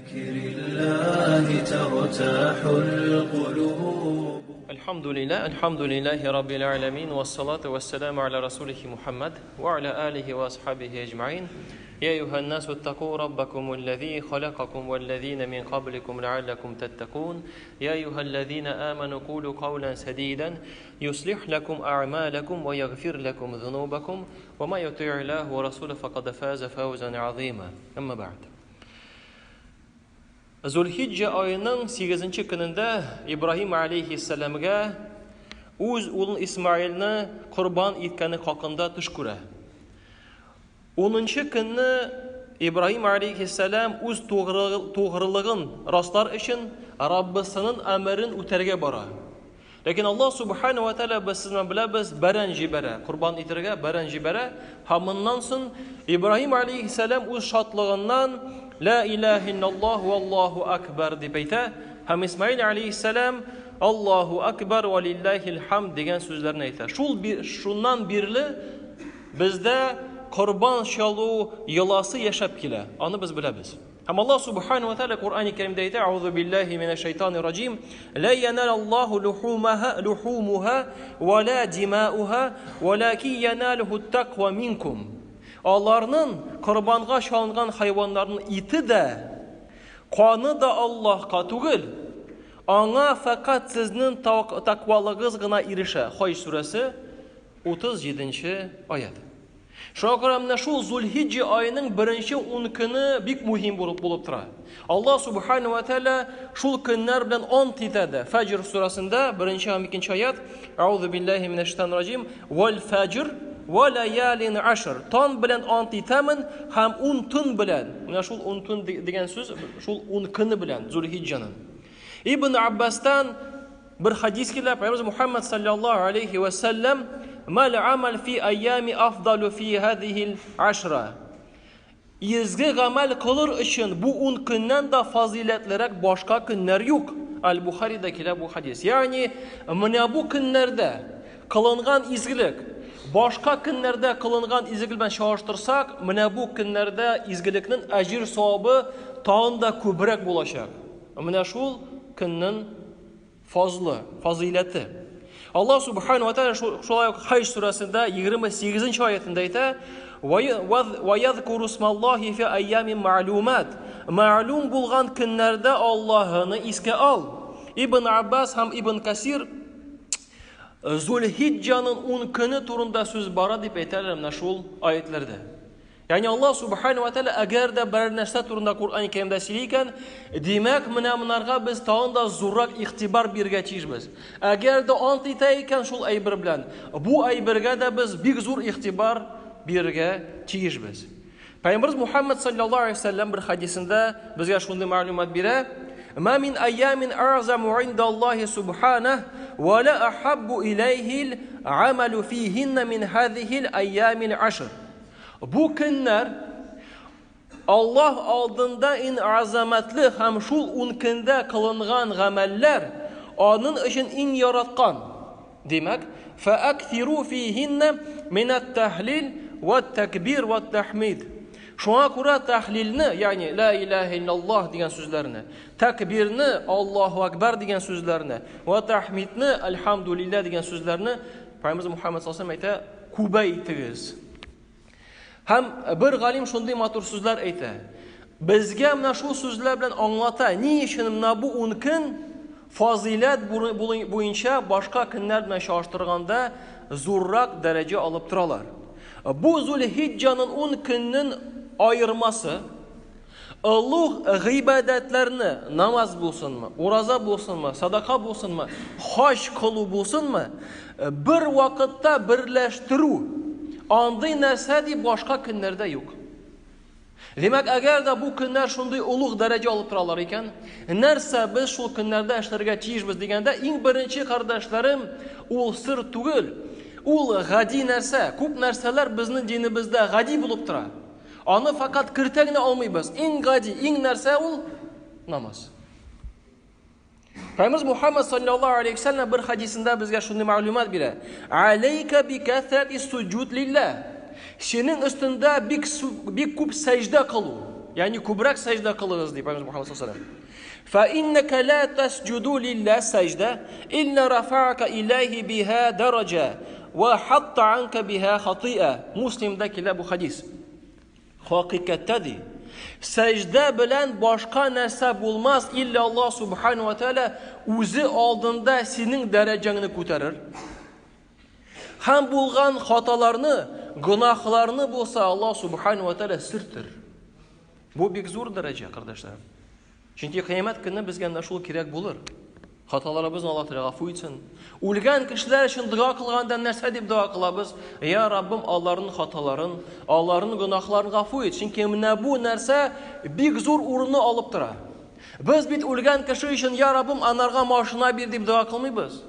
بذكر الله ترتاح القلوب. الحمد لله، الحمد لله رب العالمين، والصلاة والسلام على رسوله محمد وعلى آله وأصحابه أجمعين. يا أيها الناس اتقوا ربكم الذي خلقكم والذين من قبلكم لعلكم تتقون. يا أيها الذين آمنوا قولوا قولا سديدا يصلح لكم أعمالكم ويغفر لكم ذنوبكم وما يطيع الله ورسوله فقد فاز فوزا عظيما. أما بعد. Зульхиджа аеның 8 көнендә Ибраһим алейхиссәламгә үз улын Исмаилне корбан иткәне хакында төш күрә. 10 көнне Ибраһим алейхиссәлам үз тугрылыгын раслар өчен Раббысының әмерен үтәргә бара. Ләкин Аллаһ субхана ва тааля, без сезнең беләбез, бәрән җибәрә, корбан итәргә бәрән җибәрә. Һәм моннан соң Ибраһим алейхиссәлам үз шатлыгыннан «Ла илаһа иллаллаһ валлаһу акбар» дип әйтә. Һәм Исмаил алейхиссәлам «Аллаһу акбар ва лиллахил хамд» дигән сүзләрне әйтә. Шул шуннан бирле бездә корбан чалу йоласы яшәп килә. Аны без беләбез. Һәм Аллаһ субхану ва тааля Куръани Кәримдә әйтә: "Аузу биллаһи минәш шайтанир раҗим, ла яналлаһу лухумаха лухумуха ва ла димауха, валакин яналуху тақва минкум." Аларның корбанга чалынган хайваннарның ите дә, каны да Аллаһка түгел, аңа фәкать сезнең тәкъвалыгыз гына ирешә. Хаҗ сүрәсе 37 аят. Шуңа күрә менә шул Зульхиджа аеның беренче 10 көне бик мөһим булып тора. Аллаһ субхану ва тааля шул көннәр белән ант итә дә. Фәҗр сүрәсендә беренче һәм икенче аят: "Аузу биллаһи минәш шайтанир раҗим, вал фәҗр ва лаялин ашр." Тан белән ант итәмен һәм 10 төн белән. Менә шул 10 төн дигән сүз шул 10 көне белән Зульхиджаның. Ибн Аббастан бер хадис килә, Пәйгамбәребез Мухаммад саллаллаһу алейхи ва саллям: "Мал амал фи айями афдалу фи һазихил ашра." Изге гамәл кылыр өчен бу 10 көннән дә фазыйләтлерәк башка көннәр юк. Аль-Бухарида килә бу хадис. Ягъни, менә бу көннәрдә кылынган изгелек башка көннәрдә кылынган изгелек белән чагыштырсак, менә бу көннәрдә изгелекнең әҗер савабы тагын да күбрәк булачак. Менә шул көннең фазлы, фазыйләте. Аллаһ субхану ва тааля шулай ук Хаҗ сүрәсендә 28 аятында әйтә: "Ва язкуру смаллахи фи айямин мәгълумат." Мәгълум булган көннәрдә Аллаһны искә ал. Ибн Аббас һәм Ибн Касир Зульхиджаның 10 көне турында сүз бара дип әйтәләр менә шул аятларда. Ягъни Аллаһ субхану ва тааля әгәр дә берәр нәрсә турында Куръан Кәримдә сөйли икән, димәк, менә монарга без тагын да зуррак игътибар бирергә тиешбез. Әгәр дә ант итә икән шул әйбер белән, бу әйбергә дә без бик зур игътибар бирергә тиешбез. Пәйгамбәрбез Мухаммад саллаллаһу алейһи вәсәлләм бер хадисендә безгә шундый мәгълүмат бирә: "Ма мин айямин а'заму инда Аллаһи субханах ва ла ахаббу илайһил амалу фихинна мин һазихил айямил ашр." Бу көннәр Аллаһ алдында иң азаматлы һәм шул ун көндә кылынган гамәлләр аның өчен иң яраткан. Димәк, фәаксиру фихинна минат тахлил ва такбир ва тахмид. Шуңа күрә тахлилне, ягъни ла илаһа иллаллаһ дигән сүзләрне, такбирне, Аллаһу акбар дигән сүзләрне, ва тахмидне, альхамдулилла дигән сүзләрне Пәйгамбәребез Мухаммад саллаллаһу алейһи ва әйтә, күбәйтегез. Һәм бер галим шундый матур сүзләр әйтә. Безгә менә шул сүзләр белән аңлата, ни өчен менә бу 10 көн фазыйләт буенча башка көннәр белән чагыштырганда зуррак дәрәҗә алып торалар. Бу Зульхиджаның 10 көннең аермасы олуг гыйбадәтләрне, намаз булсынмы, ураза булсынмы, садака булсынмы, хаҗ кылу булсынмы, бер вакытта берләштерү, андый нәрсә дип башка көннәрдә юк. Димәк, әгәр дә бу көннәр шундый олуг дәрәҗә алып торалар икән, нәрсә без шул көннәрдә эшләргә тиешбез дигәндә, иң беренче, кардәшләрем, ул сер түгел, ул гади нәрсә. Күп нәрсәләр безнең динебездә гади булып тора. Аны фәкать кертә генә алмыйбыз. Иң гади, иң нәрсә ул намаз. Пәйгамбәребез Мухаммад саллаллаһу алейхи вәсәлләм бер хадисендә безгә шундый мәгълүмат бирә. Алейка би кәсрәти суҗуд лилла. Синең өстендә бик бик күп сәҗдә кылу. Ягъни күбрәк сәҗдә кылыгыз, ди Пәйгамбер Мухаммад саллаллаһу алейһи ва сәлләм. Фа иннака ла тасҗуду лилла сәҗдә илля рафа'ака иләйһи биһа дараҗа ва хатта анка биһа хатиа. Муслимда килә бу хадис. Хакыйкатьтә ди, сәҗдә белән башка нәрсә булмас, илля Аллаһ субхану ва тааля үзе алдында синең дәрәҗәңне күтәрер. Һәм булган хаталарны, гөнаһларны булса Аллаһ субхану ва тааля сөртер. Бу бик зур дәрәҗә, кардәшләрем. Чөнки кыямәт көнне безгә менә шул кирәк булыр. Хаталарыбызны Аллаһ Тәгалә гафу итсен. Үлгән кешеләр өчен дога кылганда нәрсә дип дога кылабыз? Я Раббым, аларның хаталарын, аларның гөнаһларын гафу ит. Чөнки менә бу нәрсә бик зур урынны алып тора. Без бит үлгән кеше өчен я Раббым, анарга машина бир дип дога кылмыйбыз.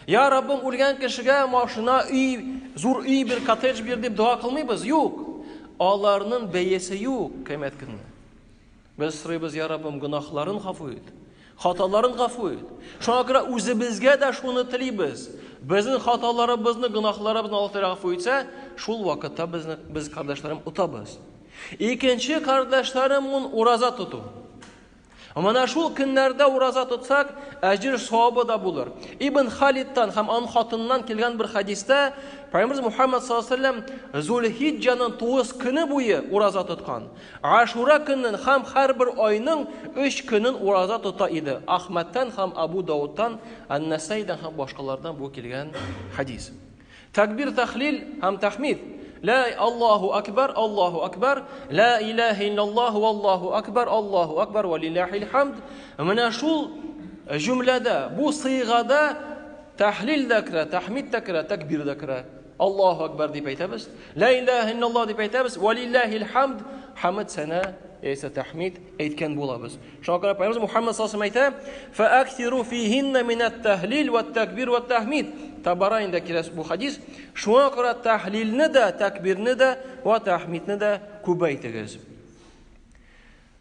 Я Раббым, үлгән кешегә машина, өй, зур өй бир, коттедж бир дип дога кылмыйбыз. Юк. Аларның бәясе юк кыямәт көнне. Без сорыйбыз, Я Раббым, гөнаһларын гафу ит, хаталарын гафу ит. Шуңа күрә үзебезгә дә шуны телибез. Безнең хаталарыбызны, гөнаһларыбызны Аллаһ Тәгалә гафу итсә, шул вакытта безне без кардәшләрем отабыз. Икенче кардәшләрем ун ураза тоту. Менә шул көннәрдә ураза тотсак, әҗер савабы да булыр. Ибн Халидтан һәм аның хатыныннан килгән бер хадистә Пәйгамбәрбез Мухаммад саллаллаһу алейһи ва сәлләм Зулхиҗҗаның 9 көне буе ураза тоткан. Ашура көнен һәм һәрбер айның өч көнен ураза тота иде. Ахмәдтән һәм Абу Даудтан, Ан-Насайдан һәм башкалардан бу килгән хадис. Такбир, тахлил һәм тахмид. Ла Аллаһу акбар, Аллаһу акбар, ла илаһа иллаллаһу валлаһу акбар, Аллаһу акбар ва лиллахил хамд. Менә шул җөмләдә, бу сыйгада тахлил дә керә, тахмид тә керә, такбир дә керә. Аллаһу акбар дип әйтәбез. Ла илаһа иллаллаһ дип әйтәбез. Ва лиллахил хамд, хамд сәнә, яисә тахмид әйткән булабыз. Шуңа күрә Пәйгамбер Мухаммад саллаллаһу алейһи әйтә: "Фа аксиру фихинна минат таһлил ва такбир ва тахмид". Табараинда килә бу хадис. Шуңа күрә таһлилне дә, такбирне дә ва тахмидне дә күбәйтегез.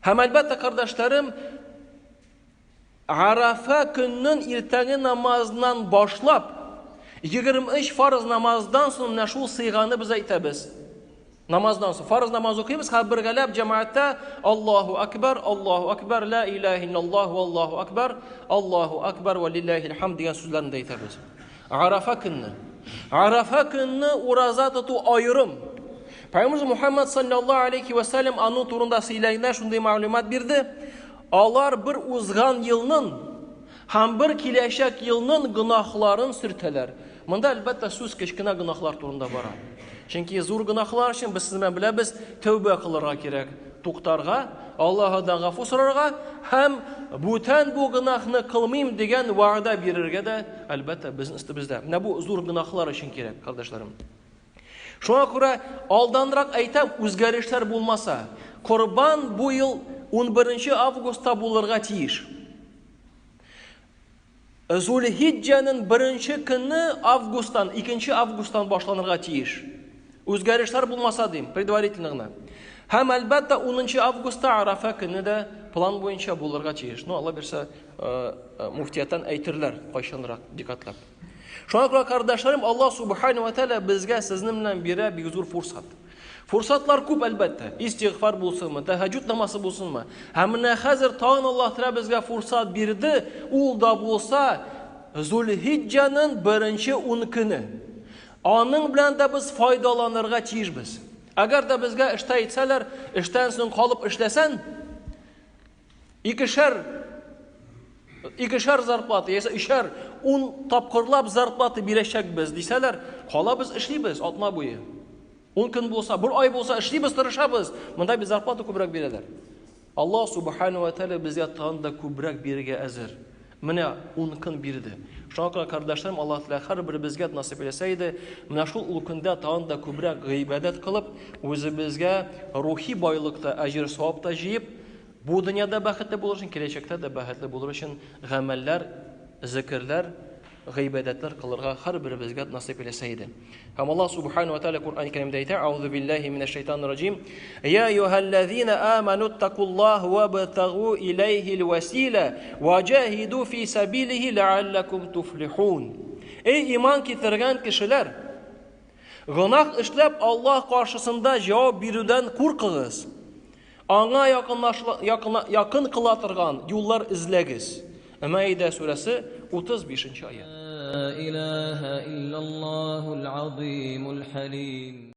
Һәм әлбәттә, кардәшләрем, Арафа көннең иртәнге намазыннан башлап, 23 фарыз намаздан соң менә шул сыйганы без әйтәбез. Намаздан соң фарыз намаз укыйбыз һәм бергәләп җәмәгатьтә Аллаһу акбар, Аллаһу акбар, ла илаһа иллаллаһ, валлаһу акбар, Аллаһу акбар ва лиллахил хамд дигән сүзләрне дә әйтәбез. Арафа көнне. Арафа көнне ураза тоту аерым. Пәйгамбер Мухаммад саллаллаһу алейхи ва саллям аның турында сөйләгәндә шундый мәгълүмат бирде. Алар бер узган елның һәм бер киләчәк елның гөнаһларын сөртәләр. Монда, әлбәттә, сүз кечкенә гөнаһлар турында бара. Чөнки зур гөнаһлар өчен без сезнең белән беләбез, тәүбә кылырга кирәк, туктарга, Аллаһыдан гафу сорарга һәм бүтән бу гөнаһны кылмыйм дигән вәгъдә бирергә дә, әлбәттә, безнең өстебездә. Менә бу зур гөнаһлар өчен кирәк, кардәшләрем. Шуңа күрә алданрак әйтәм, үзгәрешләр булмаса, корбан бу ел 11 августта булырга тиеш. Зулхиджаның беренче көне августтан, 2 августтан башланырга тиеш. Үзгәрешләр булмаса дим, предварительно гына. Һәм әлбәттә 10 августта Арафа көне дә план буенча булырга тиеш. Ну, Алла бирсә, э, э, муфтияттан әйтерләр кайчанрак, декадлап. Шуңа күрә, кардәшләрем, Аллаһ субхану ва тааля безгә сезнең белән бирә бик зур фурсат. Фурсатлар күп, әлбәттә. Истигъфар булсынмы, тәһәҗҗүд намазы булсынмы. Һәм менә хәзер тагын Аллаһ Тәгалә безгә фурсат бирде, ул да булса Зулхиҗҗаның беренче 10 көне. Аның белән дә без файдаланырга тиешбез. Әгәр дә безгә эштә әйтсәләр, эштән соң калып эшләсән, Икешәр икешәр зарплата, яисә өчәр, ун тапкырлап зарплата бирәчәкбез дисәләр, калабыз, эшлибез атна буе. Ун көн булса, бер ай булса эшлибез, тырышабыз. Монда бит зарплата күбрәк бирәләр. Аллаһ субхану ва тааля безгә тагын да күбрәк бирергә әзер. Менә ун көн бирде. Шуңа күрә, кардәшләрем, Аллаһ Тәгалә һәрберебезгә насыйп итсә иде, менә шул ул көндә тагын да күбрәк гыйбадәт кылып, үзебезгә рухи байлык та, әҗер-савап та җыеп, бу дөньяда бәхетле булыр өчен, киләчәктә дә бәхетле булыр өчен гамәлләр, зикерләр, гыйбадәтләр кылырга һәрберебезгә насыйп итсә иде. Һәм Аллаһ субхану ва тааля Коръән Кәримдә әйтә: "Аузу биллаһи минәш шайтанир раҗим. Я айюһаллазина аману тtakуллаһ вабтагу иләйһил васила ваҗаһиду фи сабилихи ләаллакум туфлихун." Эй иман китергән кешеләр, гөнаһ эшләп Аллаһ каршысында җавап бирүдән куркыгыз. Аңа якын кыла торган юллар эзләгез. Мәидә сүрәсе 35 нче аять. Ла илаһа иллаллаһул азимул хәлим.